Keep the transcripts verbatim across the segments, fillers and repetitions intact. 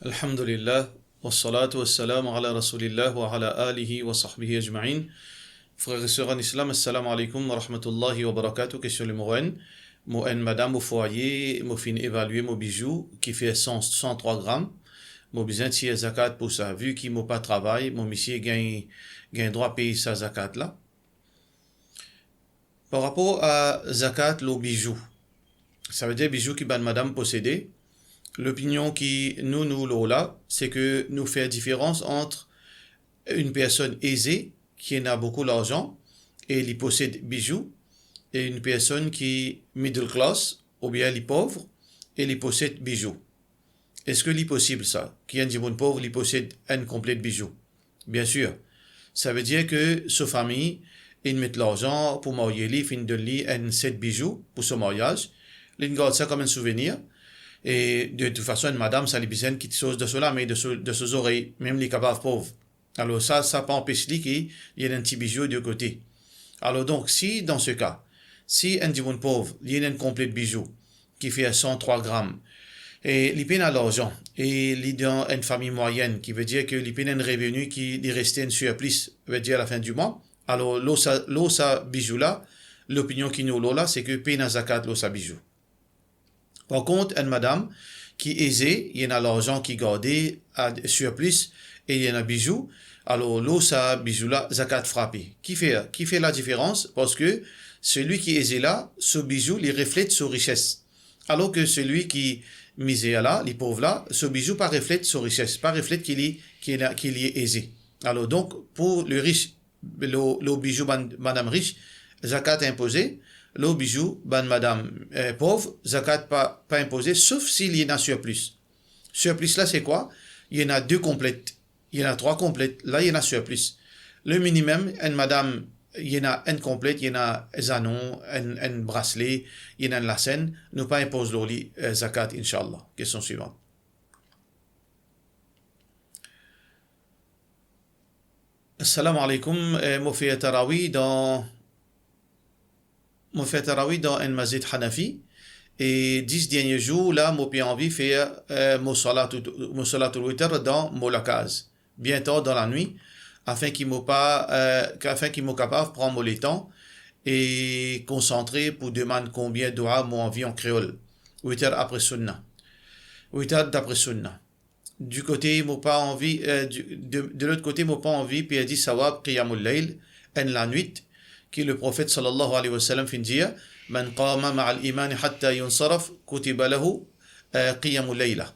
Alhamdulillah, wassalatu wassalamu ala rasoulillah wa ala alihi wa sahbihi ajmain. Frer e ser an Islam, assalamu alaikum wa rahmatullahi wa barakatuh. Kestion nimero enn. Mo enn madam o fwaye, mo finn evalie mo bizou ki fer san, san trwa gram. Mo bizin tir zakat pou sa. Vi ki mo pa travay, mo misie gagn, gagn drwa pey sa zakat la. Par rapor a zakat lor bizou, savedir bizou ki bann madam posede, lopinion ki nou, nou lor la, se ke nou fer diferans ant enn personn eze ki ena boukou larzan e li posed bizou, e enn personn ki middle class oubien li pov e li posed bizou. Eski li posib sa, ki enn dimoun pov li posed enn konplet bizou? Biensir. Savedir ke so fami inn met larzan pou marye li, finn donn li enn set bizou pou so maryaz, linn gard sa kom enn souvenir, e de tout fason, enn madam, sa li bizin kiksoz dan so lame, dan so, dan so zorey, mem li kapav pov. Alor sa, sa pa anpes li ki li ena enn ti bizou de kote. Alor donk, si dan se ka, si enn dimoun pov, li ena enn konplet bizou ki fer san trwa gram, e li pena larzan, e li dan enn fami mwayenn, ki vedir ke li pena enn reveni ki li reste enn sirplis, vedir alafin di mwa, alor lor sa, lor sa bizou la, lopinion ki nou lor la, se ke pena zakat lor sa bizou. Par kont, enn madam ki eze, li ena larzan ki garde, a, sirplis, e li ena bizou, alor lor sa bizou la, zakat frape. Kifer, kifer ladiferans? Parski selwi ki eze la, so bizou, li reflet so rises. Alor ke selwi ki mizer la, li pov la, so bizou pa reflet so rises, pa reflet ki li, ki ena, ki li eze. Alor donk, pou le ris, lor, lor bizou bann madam ris, zakat inpoze, lor bizou bann madam, eh, pov, zakat pa, pa inpoze, sof si li ena sirplis. Sirplis la, se kwa? Li ena de konplet, li ena trwa konplet, la li ena sirplis. Le minimem, enn madam, li ena enn konplet, li ena zanon, enn, enn brasle, li ena enn lasenn, nou pa inpoz lor li, eh, zakat, inshallah. Kestion swivan. Assalamu alaikum. Eh, mo fer tarawih dan, mo fer tarawih dan enn masjid Hanafi. E dis dernie zour la, mo pe anvi fer, eh, mo salatou, mo salatul witr dan mo lakaz, bien tar dan lanwit, afin ki mo pa, eh, afin ki mo kapav pran mo letan e konsantre pou demann konbien dua mo anvi an kreol. Witr apre sunna. Witr dapre sunna. Di kote mo pa anvi, eh, di, de, de lot kote, mo pa anvi perdi sawab qiyamul layl, enn lanwit, ki Leprofet sallallahu alayhi wa sallam finn dir, "Man qama ma'al imami hatta yunsarif, kutiba lahu, eh, qiyamu layla."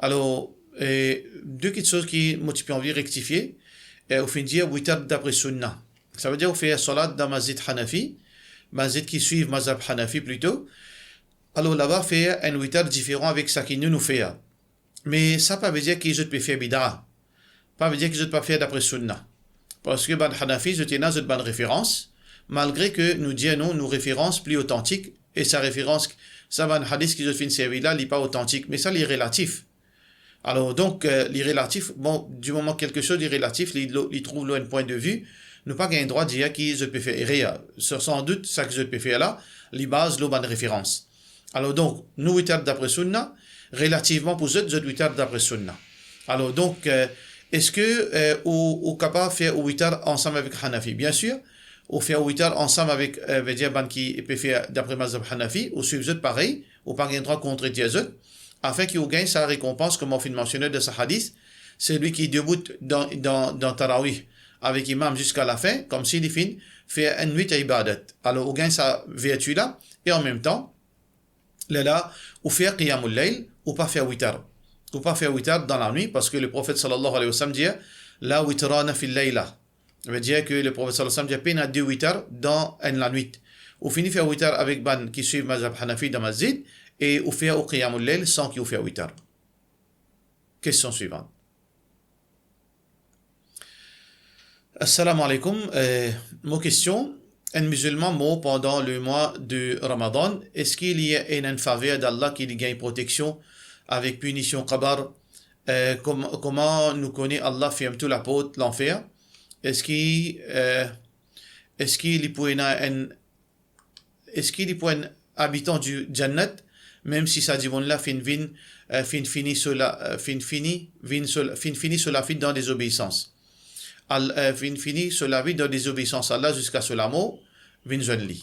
Alor, eh, de kiksoz ki mo ti pe anvi rektifie, eh, ou finn dir witr dapre sunna. Savedir ou fer salat dan masjid Hanafi, masjid ki swiv mazhab Hanafi plito. Alor laba fer enn witr diferan avek seki nou, nou fer. Me sa pa vedir ki zot pe fer bida. Pa vedir ki zot pa fer dapre sunna. Parski bann Hanafi, zot ena zot bann referans, malgre ke nou dir nou, nou referans pli otantik, e sa referans, sa bann hadis ki zot finn servi la, li pa otantik, me sa li relatif. Alor, donk, eh, li relatif, bon, di moman kelke soz li relatif, li, li trouv lor enn pwin de vi, nou pa gagn drwa dir ki zot pe fer erer. Sa, san dout, sa ki zot pe fer la, li baz lor bann referans. Alor donk, nou witr dapre sunna, relativman pou zot, zot witr dapre sunna. Alor donk, eh, eski, eh, ou, ou kapav fer ou witr ansam avek Hanafi? Biensir, ou fer ou witr ansam avek, eh, vedir bann ki pe fer dapre mazhab Hanafi, ou swiv zot parey, ou pa gagn drwa kontredir zot, afin ki ou gagn sa rekonpans, kouma ou finn mansione dan sa hadis, selwi ki debout dan, dan, dan tarawih avek imam ziska lafin, koumsi li finn fer enn nwit ibadat. Alor, ou gagn sa verti la, e anmemtan, lerla ou fer qiyamul layl, ou pa fer witr. Ou pa fer witr dan lanwit, parski Leprofet sallallahu alayhi wa sallam dir, "La witrana fil layla." Savedir ki Leprofet sallallahu alayhi wa sallam dir, "Pena de witr dan enn lanwit." Ou fini fer witr avek bann ki swiv mazhab Hanafi dan masjid, e ou fer ou qiyamul layl san ki ou fer witr. Kestion swivan. Assalamu alaikum. Eh, mo kestion, enn mizilman mor pandan lemwa de Ramadan, eski li ena enn faver d'Allah ki li gagn proteksion avek pinision qabar? Eh, kom-, kouma nou kone Allah ferm tou laport lanfer? Eski, eh, eski li pou ena enn eski li pou enn abitan di Jannat, mem si sa dimoun la finn vinn, eh, finn fini so la, eh, finn fini, vinn so, finn fini so lavi dan dezobeisans. Al, eh, finn fini so lavi dan dezobeisans Allah ziska so lamor, vinn zwenn li.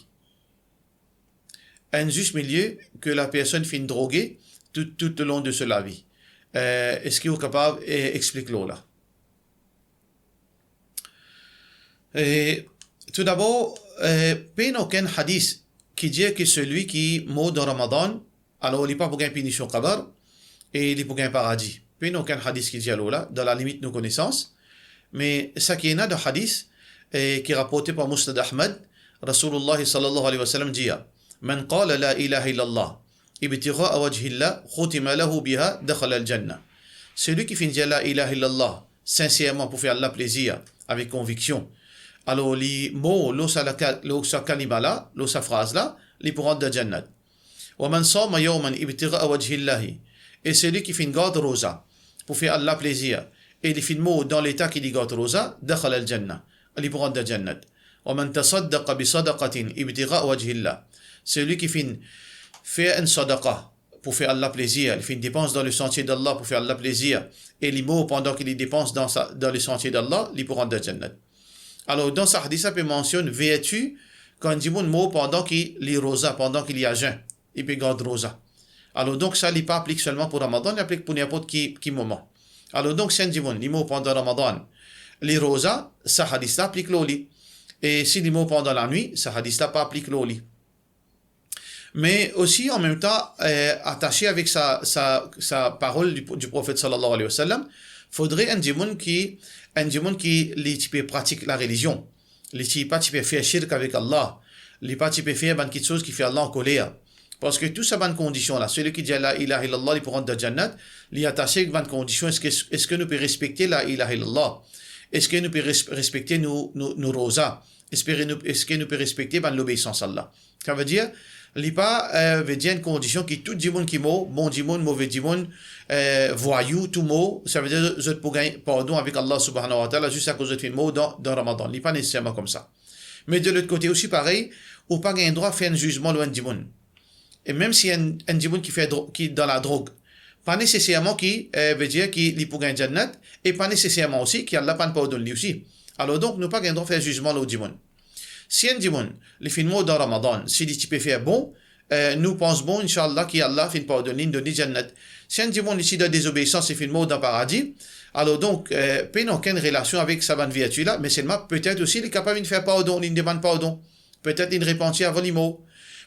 Enn zis milie ke lapersonn finn droge tout, tout lelong de so lavi. Eh, eski ou kapav, eh, explik lor la? Eh, toudabor, eh, pena okenn hadis ki dir ke selwi ki mor dan Ramadan, alor li pa pou gagn pinision kabar e li pou gagn paradi. Pena okenn hadis ki dir lor la, dan lalimit nou konesans. Me seki ena dan hadis, eh, ki raporte par Musnad Ahmad, Rasoulullah sallallahu alayhi wa sallam dir, "Man qala la ilaha illallah ibtigha'a wajhillah, khutima lahu biha, dakhala al-jannah." Selwi ki finn dir la ilaha illallah sinserman pou fer Allah plezir, avek konviksion, alor li mor lor sa laka-, lor sa kalima la, lor sa fraz la, li pou rant dan jannat. "Wa man sama yawman ibtigha'a wajhillahi." E selwi ki finn gard roza pou fer Allah plezir, e li finn mor dan leta ki li gard roza, dakhala al-jannah, li pou rant dan jannat. "Wa man tasaddaqa bi sadaqatin ibtigha'a wajhillah." Selwi ki finn fer enn sadaqa pou fer Allah plezir, li finn depans dan le santie d'Allah pou fer Allah plezir, e li mor pandan ki li depans dan sa, dan le santie d'Allah, li pou rant dan jannat. Alor, dan sa hadis la pe mansionn verti kan enn dimoun mor pandan ki li roza, pandan ki li a zen, li pe gard roza. Alor, donk, sa li pa aplik selman pou Ramadan, li aplik pou ninport ki, ki moman. Alor, donk, si enn dimoun, li mor pandan Ramadan, li roza, sa hadis la aplik lor li. E si li mor pandan lanwit, sa hadis la pa aplik lor li. Me osi, an mem tan, eh, atase avek sa, sa, sa parol di, di Profet sallallahu alayhi wa sallam, fodre enn dimoun ki, enn dimoun ki li ti pe pratik larelizion, li ti pa ti pe fer shirk avek Allah, li pa ti pe fer bann kiksoz ki fer Allah ankoler. Parski tou sa bann kondision la, selwi ki dir la ilaha illallah, li pou rant dan jannat, li atase avek bann kondision, eski, eski nou pe respekte la ilaha illallah? Eski nou pe res-, respekte nou, nou, nou roza? Eski nou, eski nou pe respekte bann lobeisans Allah? Savedir, li pa, eh, vedir enn kondision ki tou dimoun ki mor, bon dimoun, move dimoun, eh, vwayou, tou mor, savedir zot pou gagn pardon avek Allah subhanahu wa ta'ala zis akoz zot finn mor dan, dan Ramadan. Li pa neseserman koumsa. Me de lot kote osi parey, ou pa gagn drwa fer enn zizman lor enn dimoun. E mem si enn, enn dimoun ki fer dro-, ki dan ladrog, pa neseserman ki, eh, vedir ki li pou gagn jannat, e pa neseserman osi ki Allah pa'nn pardonn li osi. Alor donk, nou pa gagn drwa fer zizman lor dimoun. Si enn dimoun, li finn mor dan Ramadan, si li ti pe fer bon, eh, nou pans bon, inshallah, ki Allah finn pardonn li, donn li jannat. Si enn dimoun, li ti dan dezobeisans, li finn mor dan paradi, alor donk, eh, pena okenn relasion avek sa bann verti la, me selman petet osi li kapav vinn fer pardon, li demann pardon. Petet li repanti avan li mor.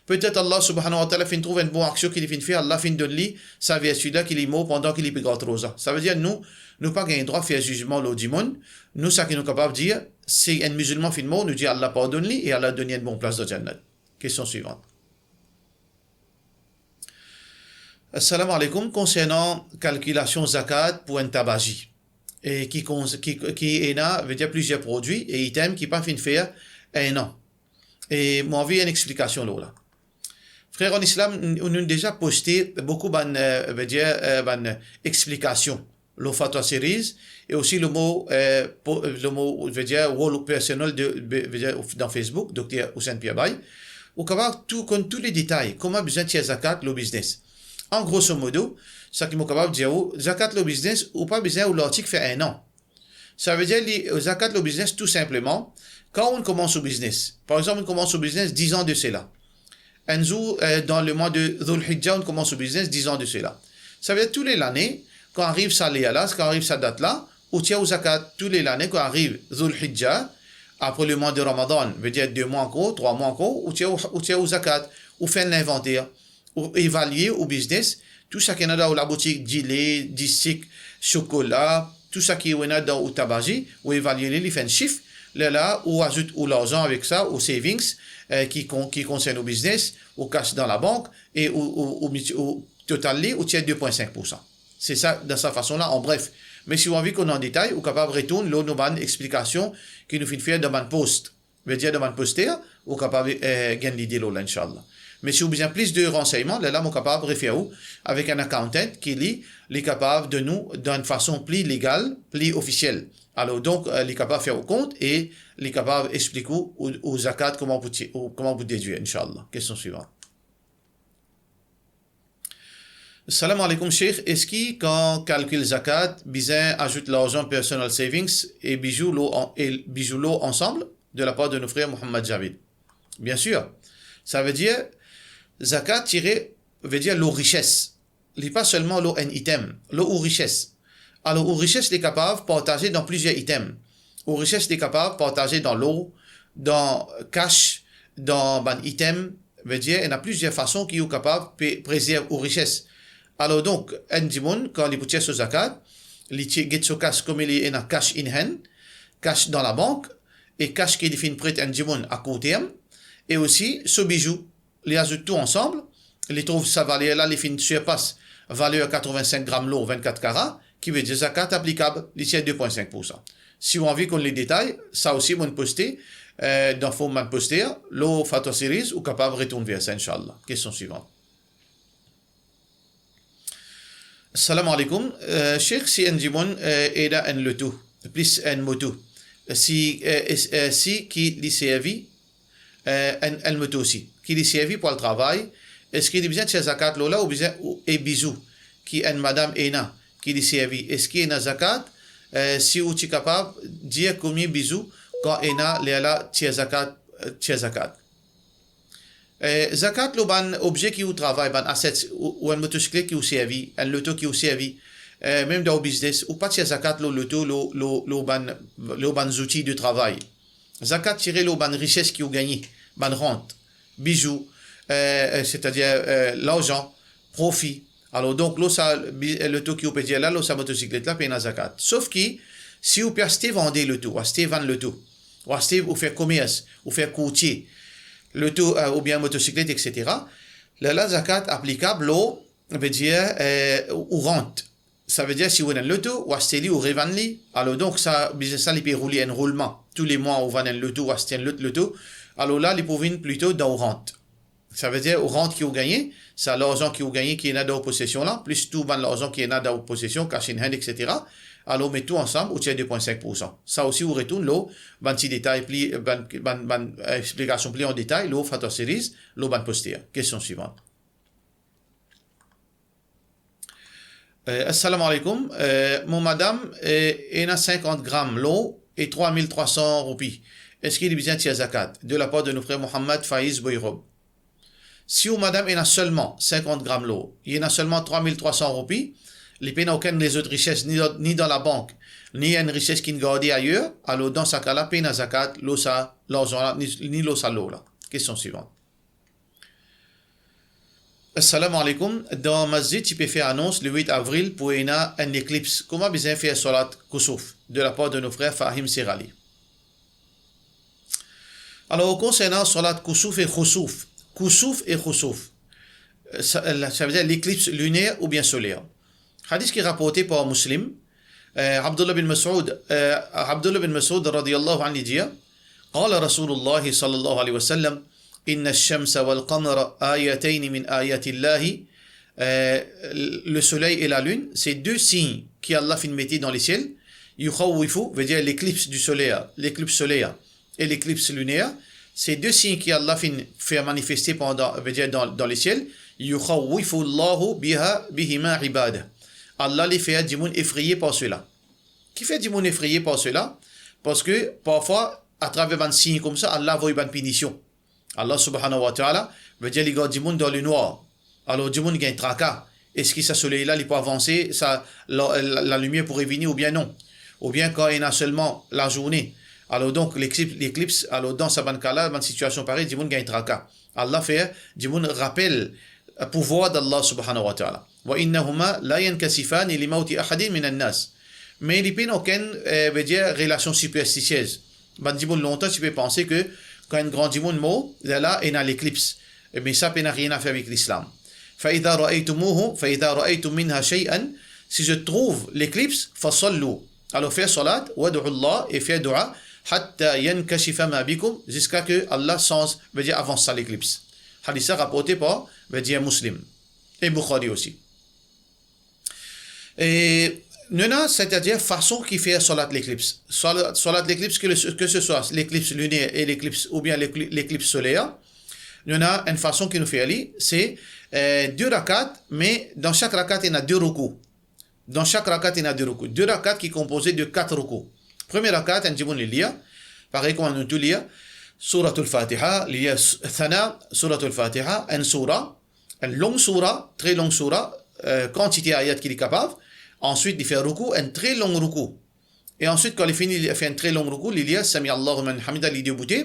Petet Allah subhanahu wa ta'ala finn trouv enn bon aksion ki li finn fer, Allah finn donn li sa verti la ki li mor pandan ki li pe gard roza. Savedir nou, nou pa gagn drwa fer zizman lor dimoun. Nou, seki nou kapav dir, si enn mizilman finn mor, nou dir Allah pardonn li e Allah donn li enn bon plas dan jannat. Kestion swivan. Assalamu alaikum, konsernan kalkilasion zakat pou enn tabazi, e ki kon-, ki, ki ena, vedir plizier prodwi e item ki pa finn fer enn an. E mo anvi enn explikasion lor la. Frer an Islam, n-, nou deza poste boukou bann, eh, vedir, eh, bann explikasion lor Fatwa Series, e osi lor mo, eh, po-, lor mo, vedir, wall personal de, ve-, vedir, dan Facebook, Dokter Hussein Pierre Baye. Ou kapav tou konn tou le detay, kouma bizin tir zakat lor biznes. An grosso modo, seki mo kapav dir ou, zakat lor biznes, ou pa bizin ou lartik fer enn an. Savedir li, zakat lor biznes tou sinpleman, kan ou koumans ou biznes. Par exanp, ou koumans ou biznes diz an de sela. Enn zour, eh, dan lemwa de Dhul Hijja, ou koumans ou biznes diz an de sela. Savedir tou le lane, kan ariv sa ler la, kan ariv sa dat la, ou tir ou zakat tou le lane, kan ariv Dhul Hijja, apre lemwa de Ramadan, vedir de mwa ankor, trwa mwa ankor, ou tir ou, ou tir ou zakat, ou fer enn linvanter, ou evalie ou biznes, tou seki ena dan ou laboutik, dile, disik, sokola, tou seki ou ena dan ou tabazi, ou evalie li, li fer enn sif, lerla ou azout ou larzan avek sa, ou savings, eh, ki kon-, ki konsern ou biznes, ou kas dan labank, e ou, ou, ou miti-, ou total li, ou tir de pwin sink poursan. Se sa, dan sa fason la, an bref. Me si ou anvi konn an detay, ou kapav retourn lor nou bann explikasion ki nou finn fer dan bann post. Vedir dan bann poster, ou kapav, eh, gagn lide lor la, inshallah. Me si ou bizin plis de ransegnman, lerla mo kapav refer ou avek enn accountant ki li, li kapav donn ou dan enn fason pli legal, pli ofisiel. Alor donk, eh, li kapav fer ou kont e li kapav explik ou, ou, ou zakat, kouma pou ti-, ou, kouma pou dedwir, inshallah. Kestion swivan. Salam alaikum Sheikh, eski kan kalkil zakat, bizin azout larzan personal savings e bizou lor, e bizou lor ansam, de la part de nos frères Mohammad Javid? Bien sûr. Savedir, zakat tire, vedir lor riches. Li pa selman lor enn item, lor ou riches. Alor, ou riches li kapav partaze dan plizier item. Ou riches li kapav partaze dan lor, dan kas, dan bann item. Vedir, ena plizier fason ki ou kapav pe-, prezerv ou riches. Alor donk, enn dimoun, kan li pou tir so zakat, li ti-, get so kas kouma li ena cash in hand, kas dan labank, e kas ki li finn pret enn dimoun a kourt term, e osi so bizou. Li azout tou ansam, li trouv sa valer la, li finn sirpas valer katreven-sink gram lor vennkat kara, ki vedir zakat aplikab, li tir de pwin sink poursan. Si ou anvi konn le detay, sa osi mo'nn poste, eh, dan form bann poster, lor Fatwa Series, ou kapav retourn ver sa, inshallah. Kestion swivan. Salam alaikum. Eh, Sheikh, si enn dimoun, eh, ena enn loto, plis enn moto, si, eh, es-, eh, si ki li servi, eh, enn, enn moto osi, ki li servi pou al travay, eski li bizin tir zakat lor la oubien, ou, e bizou ki enn madam ena, ki li servi, eski ena zakat? Eh, si ou ti kapav dir konbien bizou kan ena, lerla tir zakat, eh, tir zakat. Eh, zakat lor bann obze ki ou travay, bann assets, ou, ou enn motosiklet ki ou servi, enn loto ki ou servi, eh, mem dan ou biznes, ou pa tir zakat lor loto, lor, lor, lor bann, lor bann zouti de travay. Zakat tire lor bann riches ki ou gagne, bann rant, bizou, eh, eh, setadir, eh, larzan, profi. Alor donk, lor sa bi-, eh, loto ki ou pe dir la, lor sa motosiklet la, pena zakat. Sof ki, si ou pe aste vande loto, ou aste vann loto, ou aste, ou fer komers, ou fer kourtie, loto, eh, oubien motosiklet, et cetera, lerla zakat aplikab lor, vedir, eh, ou rant. Savedir si ou ena enn loto, ou aste li, ou revann li, alor donk sa biznes la li pe roule enn roulman. Toulemwa ou vann enn loto, ou aste enn lot loto, alor la li pou vinn plito dan ou rant. Savedir ou rant ki ou gagne, sa larzan ki ou gagne ki ena dan ou posesion la, plis tou bann larzan ki ena dan ou posesion, cash in hand, et cetera. Alor met tou ansam, ou tir de pwin sink poursan. Sa osi ou retourn lor bann ti detay pli, bann, bann, bann, eh, explikasion pli an detay lor Fatwa Series, lor bann poster. Kestion swivan. Eh, assalamu alaikum. Eh, mo madam, eh, ena sinkant gram lor e trwa mil trwa san roupi. Eski li bizin tir zakat? De la part de nos frères Mohammad, Faiz, Boyrob. Si ou madam ena selman sinkant gram lor, li ena selman trwa mil trwa san roupi, li pena okenn lezot riches, ni dan, ni dan labank, ni enn riches ki'nn garde ayer, alor dan sa ka la, pena zakat lor sa larzan la, ni, ni lor sa lor la. Kestion swivan. Assalamu alaikum. Dan masjid ti pe fer anons le huit avril pou ena enn eklips. Kouma bizin fer salat kousuf? De la part de nos frères Fahim Serali. Alor, konsernan salat kousuf e khousuf, kousuf e khousuf, eh, sa, eh, la, savedir leklips liner oubien soler. Hadis ki raporte par Muslim, eh, Abdullah bin Mas'ud, eh, Abdullah bin Mas'ud radiyallahu anhu dir, قال رسول الله صلى الله عليه وسلم: إن الشمس والقمر آيتين من آيات الله. Eh, le soleil et la lune, se de sign ki Allah finn mete dan lesiel. Yukhawwifu, vedir leklips di soler, leklips soler e leklips liner, se de sign ki Allah finn fer manifeste pandan, vedir dan, dan lesiel. Yukhawwifu Allahu biha, bihima ibadah. Allah li fer dimoun efreye par sela. Ki fer dimoun efreye par sela? Parski parfwa, atraver bann sign koumsa, Allah avoy bann pinision. Allah subhanahu wa ta'ala, vedir li gard dimoun dan lenwar. Alor dimoun gagn traka. Eski sa soley la, li pou avanse, sa, la, la, lalimier pou revini oubien non? Oubien kan ena selman lazourne. Alor donk, leklips, leklips, alor dan sa bann ka la, bann sitiasion parey, dimoun gagn traka. Allah fer dimoun rapel, eh, pouvwar d'Allah subhanahu wa ta'ala. Wa innahuma la yankashifani li mawti ahadin minan nas. Me li pena okenn, eh, vedir relasion siperstisiez. Bann dimoun lontan ti pe panse ke kan enn gran dimoun mor, lerla ena leklips. Me sa pena nanye a fer avek lislam. Fa idha ra'aytumuhu, fa idha ra'aytum minha shay'an, si zot trouv leklips, fasallu, alor fer salat, wad'u Allah, e fer doua, hatta yankashifa ma bikum, ziska ke Allah sanz, vedir avans sa leklips. Hadis la raporte par, vedir Muslim e Bukhari osi. E nou ena, setadir fason ki fer salat leklips. Salat, salat leklips, ke le, ke se swa leklips liner e leklips, oubien lekli-, leklips soler, Nou ena enn fason ki nou fer li, se, eh, de rakat, me dan sak rakat ena de roukou. Dan sak rakat ena de roukou. De rakat ki konpoze de kat roukou. Premie rakat, enn dimoun li lir, parey kouma nou tou lir, Souratul Fatiha, li lir s-, Thana, Souratul Fatiha, enn soura, enn long soura, tre long soura, eh, kantite ayat ki li kapav. Answit, li fer roukou, enn tre long roukou. E answit, kan li fini, li fer enn tre long roukou, li lir Sami Allahu liman hamida, li deboute,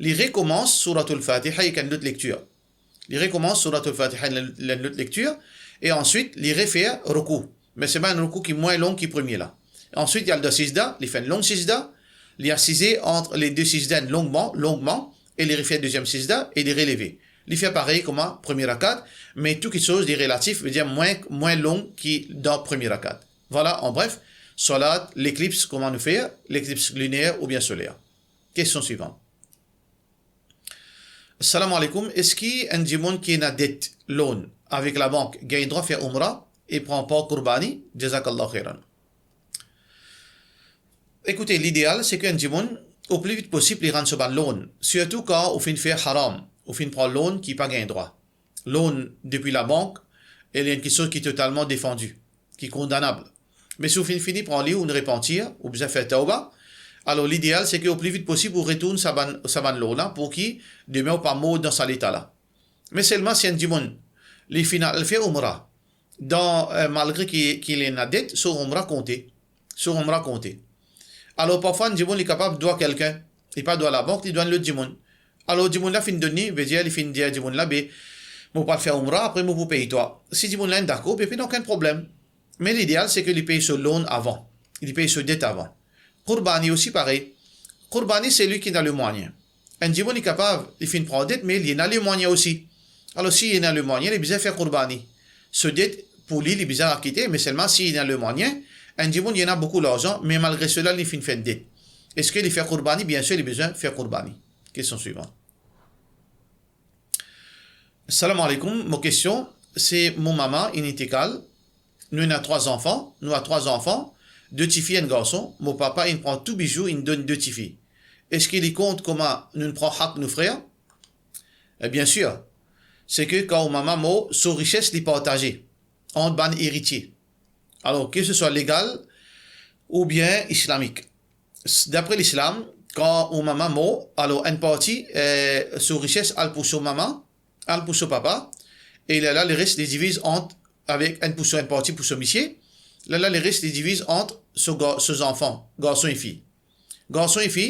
li rekoumans Souratul Fatiha ek enn lot lektir. Li rekoumans Souratul Fatiha, enn, enn lot lektir, e answit, li refer roukou. Me selman enn roukou ki mwin long ki premie la. Answit, li al dan sizda, li fer enn long sizda, li asize ant le de sizda enn longman, longman, e li refer deziem sizda, e li releve. Li fer parey kouma premie rakat, me tou kiksoz li relatif, vedir mwin, mwin long ki dan premie rakat. Vwala, an bref, salat, leklips, kouma nou fer, leklips liner oubien soler. Kestion swivan. Salam aleykoum, eski enn dimoun ki ena det, loan, avek labank, gagn drwa fer Umra e pran par Kourbani? Jazakallahu khairan. Ekoute, lideal, se ki enn dimoun, o pli vit posib, li rann so bann loan, sirtou kan ou finn fer haram, ou finn pran loan ki pa gagn drwa. Loan depi labank, e li enn kiksoz ki totalman defandi, ki kondanab. Me si ou finn fini pran li, ou repantir, ou bizin fer tawba, alor lideal se ki o pli vit posib ou retourn sa bann, sa bann loan la, pou ki demin ou pa mor dan sa leta la. Me selman si enn dimoun, li finn al fer Umra, dan, eh, malgre ki, ki li ena det, so Umra konte. So Umra konte. Alor, parfwa, enn dimoun, li kapav dwa kelkenn. Li pa dwa labank, li dwa enn lot dimoun. Alor, dimoun la finn donn li, vedir li finn dir dimoun la, be, mo pou al fer Umra, apre mo pou pey twa. Si dimoun la inn dakor, be, pena okenn problem. Me lideal, se ki li pey so loan avan. Li pey so det avan. Kourbani osi parey. Kourbani, se li ki ena lemwayin. Enn dimoun, li kapav, li finn pran det, me li ena lemwayin osi. Alor, si li ena lemwayin, li bizin fer kourbani. So det, pou li, li bizin akite, me selman si li ena lemwayin, enn dimoun, li ena boukou larzan, me malgre sela, li finn fer enn det. Eski li fer kourbani? Biensir, li bizin fer kourbani. Kestion swivan. Salam aleykoum, mo kestion, se mo mama inn intikal, nou ena trwa zanfan, nou a trwa zanfan, de tifi, enn garson, mo papa inn pran tou bizou, inn donn de tifi. Eski li kont kouma nou'nn pran hak nou frer? E biensir, se ki kan ou mama mor, so rises li partaze ant bann eritie. Alor, ki se swa legal oubien islamik. S-, dapre lislam, kan ou mama mor, alor enn parti, eh, so rises al pou so mama, al pou so papa, e lerla leres li diviz ant, avek enn pou so, enn parti pou so misie, lerla leres li diviz ant so ga-, so zanfan, garson e fi. Garson e fi,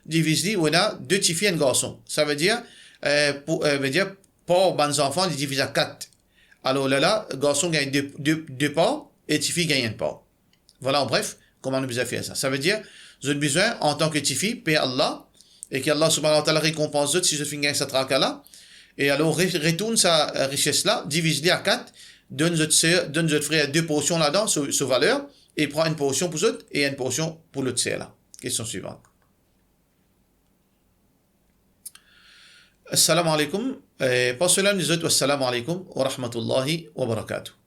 diviz li, ou ena de tifi, enn garson. Savedir, eh, pou, eh, vedir, par bann zanfan, li diviz a kat. Alor lerla, garson gagn de, de, de par e tifi gagn enn par. Vwala, an bref, kouma nou bizin fer sa. Savedir, zot bizin, antan ki tifi, per Allah, e ki Allah subhanahu wa ta'ala rekonpans zot si zot finn gagn sa traka la. E alor, re-, retourn sa, eh, rises la, diviz li a kat, donn zot ser, donn zot frer de porsion ladan, so, so valer, e pran enn porsion pou zot e enn porsion pou lot ser la. Kestion swivan. Assalamu alaikum. Eh, par salam, nous autres, wassalamu alaikum wa rahmatullahi wa barakatuh.